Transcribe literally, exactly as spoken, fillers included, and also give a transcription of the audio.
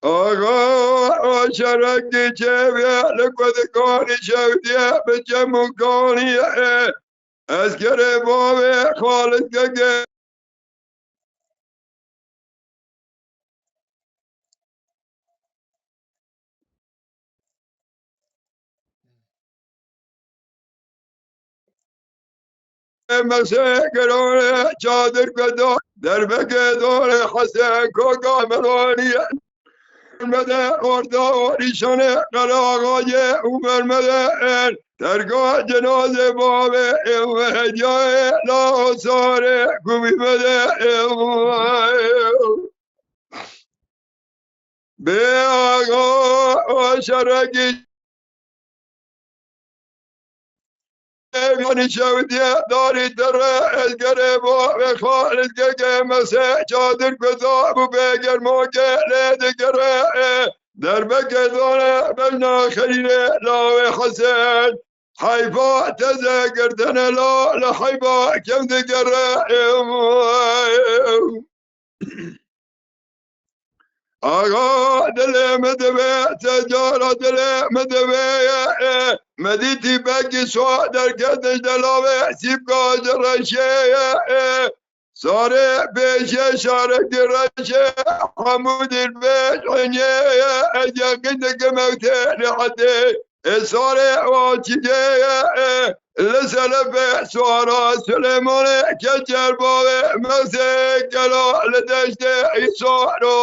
Axa, şerekî çeviye li ku dikanî şewdiye bi çemûkanî ye. Ez kerê bavê Xalid Gegê. Mese gerone çadir keda derbeke dore Hesen koka meloniye. Mede orda orişane qelağaye umer mede en terga cenaze babe ev hediyaye la osare kubi mede ev. Bê axa, o şerekî Evanî şewdiye darî tere ez gerê bo ve Xalid Gegê mese çadir kuda bû bê germoke lê digere. Derbeke dane bejna xerîre lawê Hesen. Heyfa teze girtene la li heyfa kev digere. Axa dilê min divê, te cara dilê min divê ye, e, me dîtî bekî şwa derketiş de lawê sîpka ji reşê ye, e, sarê pêşê şarekî reşê hemû dîrbêj enyê ye, ez yeqîn dikim ew tê rêhetê. Ê sarê û çîgê ye, e, li selefê sara Silêmanê keçer bavê mesê kela li deştê Îsaro.